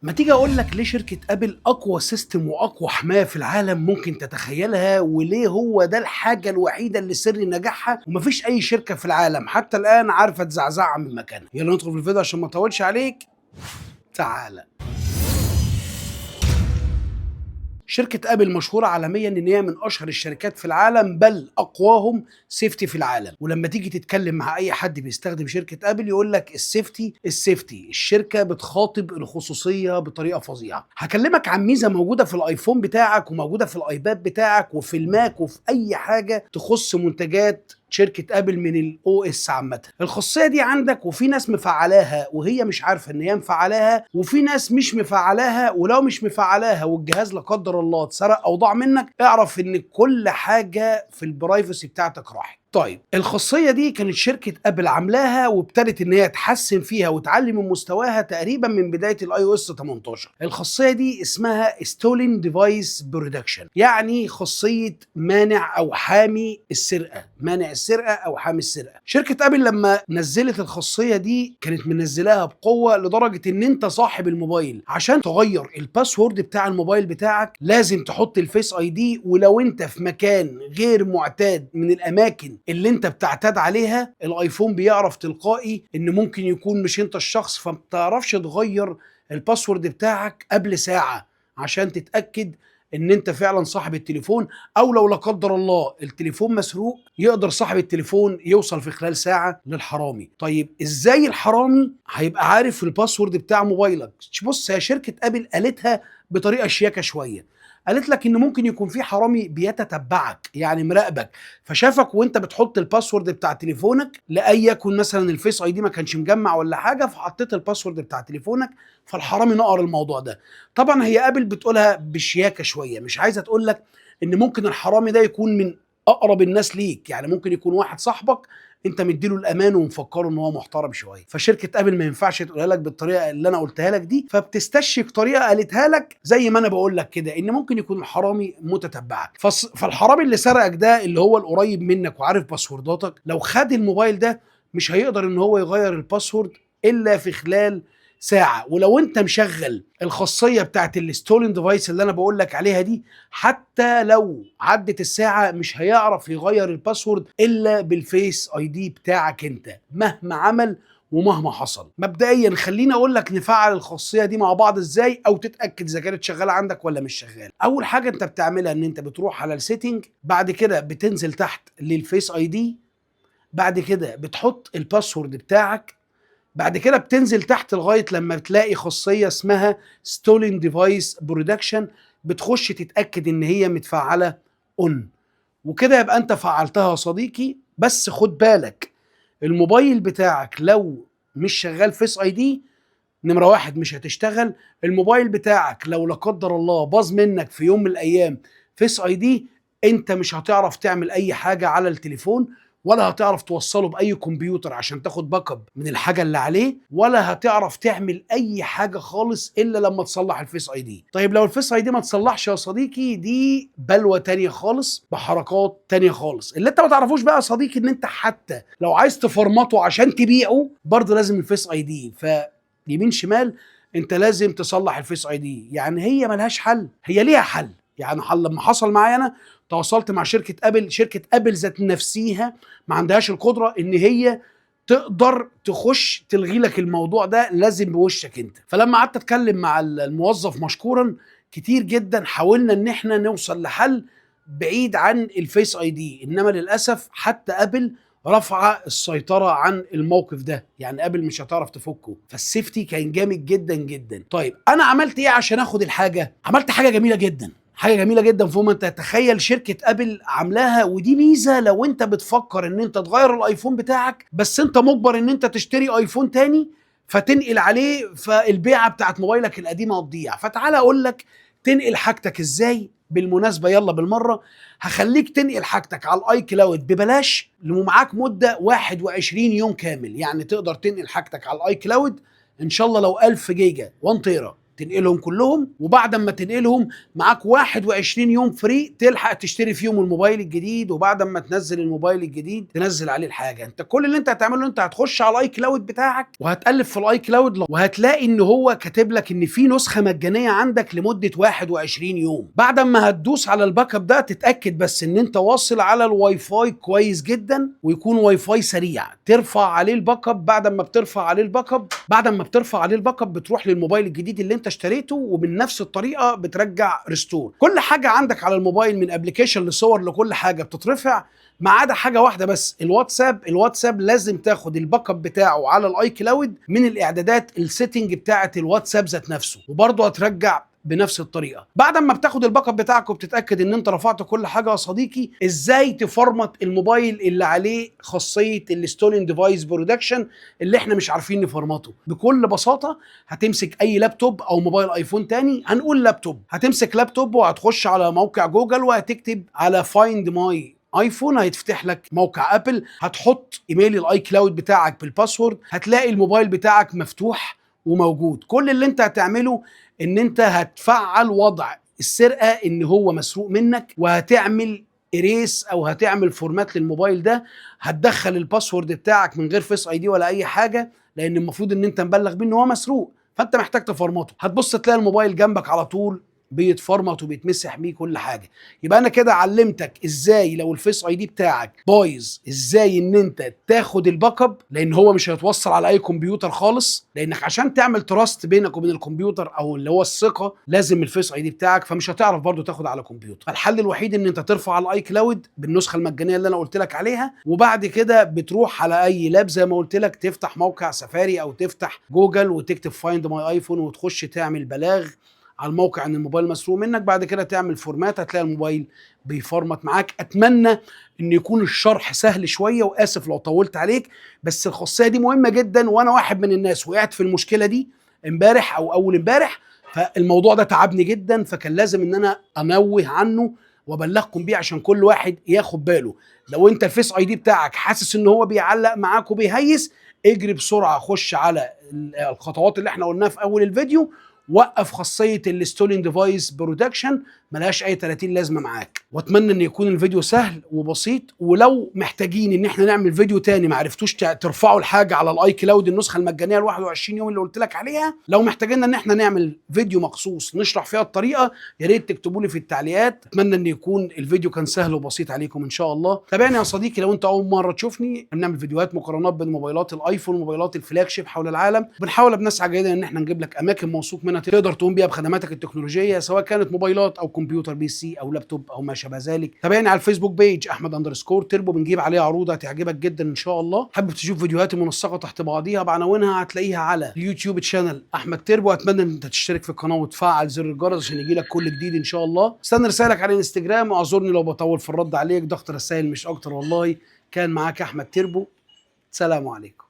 ما تيجي اقول لك ليه شركة ابل اقوى system واقوى حماية في العالم ممكن تتخيلها، وليه هو ده الحاجة الوحيدة اللي سر نجاحها ومفيش اي شركة في العالم حتى الان عارفة تزعزعها من مكانها. يلا ندخل في الفيديو عشان ما اطولش عليك. تعالى. شركة ابل مشهورة عالميا ان هي من اشهر الشركات في العالم، بل اقواهم safety في العالم. ولما تيجي تتكلم مع اي حد بيستخدم شركة ابل يقول لك ال safety ال safety، الشركة بتخاطب الخصوصية بطريقة فظيعة. هكلمك عن ميزة موجودة في الايفون بتاعك وموجودة في الايباد بتاعك وفي الماك وفي اي حاجة تخص منتجات شركة ابل من ال OS عامة. الخاصية دي عندك، وفي ناس مفعلاها وهي مش عارفة ان هي مفعلاها، وفي ناس مش مفعلاها، ولو مش مفعلاها والجهاز لا قدر الله اتسرق او ضاع منك، اعرف ان كل حاجة في ال privacy بتاعتك راحت. طيب الخاصية دي كانت شركة ابل عاملاها وابتدت ان هي تحسن فيها وتعلي من مستواها تقريبا من بداية ال iOS 18. الخاصية دي اسمها stolen device protection، يعني خاصية مانع او حامي السرقة، مانع السرقة او حامي السرقة. شركة ابل لما نزلت الخاصية دي كانت منزلاها بقوة لدرجة ان انت صاحب الموبايل عشان تغير ال password بتاع الموبايل بتاعك لازم تحط ال Face ID، ولو انت في مكان غير معتاد من الاماكن اللي انت بتعتاد عليها الايفون بيعرف تلقائي ان ممكن يكون مش انت الشخص، فما بتعرفش تغير ال password بتاعك قبل ساعة عشان تتأكد ان انت فعلا صاحب التليفون، او لو لا قدر الله التليفون مسروق يقدر صاحب التليفون يوصل في خلال ساعة للحرامي. طيب ازاي الحرامي هيبقى عارف ال password بتاع موبايلك؟ بص، يا شركة ابل قالتها بطريقة شياكة شوية، قالت لك ان ممكن يكون في حرامي بيتتبعك، يعني مراقبك، فشافك وانت بتحط ال password بتاع تليفونك، لاي يكن مثلا ال Face ID ما كانش مجمع ولا حاجة، فحطيت ال password بتاع تليفونك، فالحرامي نقر الموضوع ده. طبعا هي ابل بتقولها بشياكه شوية، مش عايزه تقول لك ان ممكن الحرامي ده يكون من اقرب الناس ليك، يعني ممكن يكون واحد صاحبك انت مديله الامان ومفكره ان هو محترم شوية. فشركه ابل ما ينفعش تقولها لك بالطريقة اللي انا قلتها لك دي، فبتستشيك طريقه قالتها لك زي ما انا بقول لك كده، ان ممكن يكون الحرامي متتبعك. فالحرامي اللي سرقك ده اللي هو القريب منك وعارف باسورداتك، لو خد الموبايل ده مش هيقدر ان هو يغير ال password الا في خلال ساعة. ولو انت مشغل الخاصية بتاعت ال stolen device اللي انا بقول لك عليها دي، حتى لو عدت الساعة مش هيعرف يغير ال password الا بال Face ID بتاعك انت، مهما عمل ومهما حصل. مبدئيا خليني اقول لك نفعل الخاصية دي مع بعض ازاي، او تتأكد اذا كانت شغالة عندك ولا مش شغالة. اول حاجة انت بتعملها ان انت بتروح على ال setting، بعد كده بتنزل تحت لل Face ID، بعد كده بتحط ال password بتاعك، بعد كده بتنزل تحت لغاية لما بتلاقي خاصية اسمها stolen device protection، بتخش تتاكد ان هي متفعله on، وكده يبقى انت فعلتها يا صديقي. بس خد بالك، الموبايل بتاعك لو مش شغال Face ID نمره واحد مش هتشتغل. الموبايل بتاعك لو لا قدر الله باظ منك في يوم من الايام Face ID، انت مش هتعرف تعمل اي حاجة على التليفون، ولا هتعرف توصله باي كمبيوتر عشان تاخد backup من الحاجة اللي عليه، ولا هتعرف تعمل اي حاجة خالص الا لما تصلح ال Face ID. طيب لو ال Face ID ما تصلحش يا صديقي، دي بلوه تانية خالص بحركات تانية خالص. اللي انت ما تعرفوش بقى يا صديقي ان انت حتى لو عايز تفرمطه عشان تبيعه برضه لازم ال Face ID، فيمين شمال انت لازم تصلح ال Face ID. يعني هي ملهاش حل، هي ليها حل. يعني حل لما حصل معايا انا تواصلت مع شركة ابل، شركة ابل ذات نفسيها ما عندهاش القدرة ان هي تقدر تخش تلغي لك الموضوع ده، لازم بوشك انت. فلما قعدت اتكلم مع الموظف مشكورا كتير جدا، حاولنا ان احنا نوصل لحل بعيد عن ال Face ID، انما للاسف حتى ابل رفع السيطرة عن الموقف ده، يعني ابل مش هتعرف تفكه. فال safety كان جامد جدا جدا. طيب انا عملت ايه عشان اخد الحاجة؟ عملت حاجة جميلة جدا، حاجة جميلة جدا فوق ما انت تتخيل شركة ابل عاملاها، ودي ميزة لو انت بتفكر ان انت تغير الايفون بتاعك، بس انت مجبر ان انت تشتري ايفون تاني فتنقل عليه، فالبيعه بتاعت موبايلك القديمة هتضيع. فتعالى اقول لك تنقل حاجتك ازاي. بالمناسبة يلا بالمرة هخليك تنقل حاجتك على ال iCloud ببلاش ومعاك مده 21 يوم كامل، يعني تقدر تنقل حاجتك على ال iCloud ان شاء الله لو 1000 جيجا 1 تيرا. تنقلهم كلهم، وبعد ما تنقلهم معاك 21 يوم free تلحق تشتري فيهم الموبايل الجديد. وبعد ما تنزل الموبايل الجديد تنزل عليه الحاجة. انت كل اللي انت هتعمله، انت هتخش على ال iCloud بتاعك وهتقلب في ال iCloud وهتلاقي ان هو كاتب لك ان في نسخه مجانية عندك لمدة 21 يوم. بعد ما هتدوس على ال backup ده، تتاكد بس ان انت واصل على الواي فاي كويس جدا ويكون واي فاي سريع، ترفع عليه ال backup. بعد ما بترفع عليه ال backup بتروح للموبايل الجديد اللي انت اشتريته، وبنفس الطريقة بترجع restore كل حاجة عندك على الموبايل، من application لصور لكل حاجة بتترفع، ما عدا حاجة واحدة بس، الواتساب. الواتساب لازم تاخد ال backup بتاعه على ال iCloud من الاعدادات، ال setting بتاعه الواتساب ذات نفسه، وبرضه هترجع بنفس الطريقة. بعد ما بتاخد ال backup بتاعك وبتتاكد ان انت رفعت كل حاجة يا صديقي، ازاي تفرمت الموبايل اللي عليه خاصية ال stolen device protection اللي احنا مش عارفين نفرمته؟ بكل بساطة هتمسك اي لابتوب او موبايل ايفون تاني، هنقول لابتوب، هتمسك لابتوب وهتخش على موقع جوجل وهتكتب على find my iPhone، هيتفتح لك موقع ابل، هتحط ايميل ال iCloud بتاعك بال password، هتلاقي الموبايل بتاعك مفتوح وموجود. كل اللي انت هتعمله ان انت هتفعل وضع السرقة ان هو مسروق منك، وهتعمل erase او هتعمل format للموبايل ده. هتدخل ال password بتاعك من غير Face ID ولا اي حاجه، لان المفروض ان انت مبلغ بيه ان هو مسروق، فانت محتاج تفرمته. هتبص تلاقي الموبايل جنبك على طول بيتفرمط وبيتمسح بيه كل حاجه. يبقى انا كده علمتك ازاي لو ال Face ID بتاعك بايظ، ازاي ان انت تاخد ال backup، لان هو مش هيتوصل على اي كمبيوتر خالص، لانك عشان تعمل trust بينك وبين الكمبيوتر او اللي هو الثقة لازم ال Face ID بتاعك، فمش هتعرف برضو تاخد على كمبيوتر. فالحل الوحيد ان انت ترفع على ال iCloud بالنسخة المجانية اللي انا قلت لك عليها، وبعد كده بتروح على اي lap زي ما قلت لك، تفتح موقع سفاري او تفتح جوجل وتكتب find my iPhone وتخش تعمل بلاغ على الموقع ان الموبايل مسروق منك. بعد كده تعمل format، هتلاقي الموبايل بيفرمت معاك. اتمنى ان يكون الشرح سهل شويه، واسف لو طولت عليك، بس الخاصية دي مهمة جدا، وانا واحد من الناس وقعت في المشكلة دي امبارح او اول امبارح، فالموضوع ده تعبني جدا، فكان لازم ان انا انوه عنه وابلغكم بيه عشان كل واحد ياخد باله. لو انت ال Face ID بتاعك حاسس ان هو بيعلق معاك وبيهيس، اجري بسرعه، خش على الخطوات اللي احنا قلناها في اول الفيديو، وقف خاصية ال stolen device protection، ملهاش اي 30 لازمه معاك. واتمنى ان يكون الفيديو سهل وبسيط، ولو محتاجين ان احنا نعمل فيديو تاني، ما عرفتوش ترفعوا الحاجة على ال iCloud النسخة المجانية ال 21 يوم اللي قلت لك عليها، لو محتاجين ان احنا نعمل فيديو مخصوص نشرح فيها الطريقه، يا ريت تكتبوا لي في التعليقات. اتمنى ان يكون الفيديو كان سهل وبسيط عليكم ان شاء الله. تابعني يا صديقي لو انت اول مرة تشوفني، بنعمل فيديوهات مقارنات بين موبايلات الايفون وموبايلات ال flagship حول العالم. بنحاول بنسعى جاهدا ان احنا نجيب لك اماكن موثوق منها تقدر تقوم بيها بخدماتك التكنولوجيه، سواء كانت موبايلات او كمبيوتر PC او لابتوب او ما شابه ذلك. تابعني على الفيسبوك page احمد_تربو، بنجيب عليه عروض هتعجبك جدا ان شاء الله. حابب تشوف فيديوهاتي منسقة تحت بعضيها بعناوينها، هتلاقيها على اليوتيوب channel احمد تربو. اتمنى ان انت تشترك في القناة وتفعل زر الجرس عشان يجي لك كل جديد ان شاء الله. استنى رسالك على الانستجرام، واعذرني لو بطول في الرد عليك، ضغط رسائل مش اكتر والله. كان معاك احمد تربو، سلام عليكم.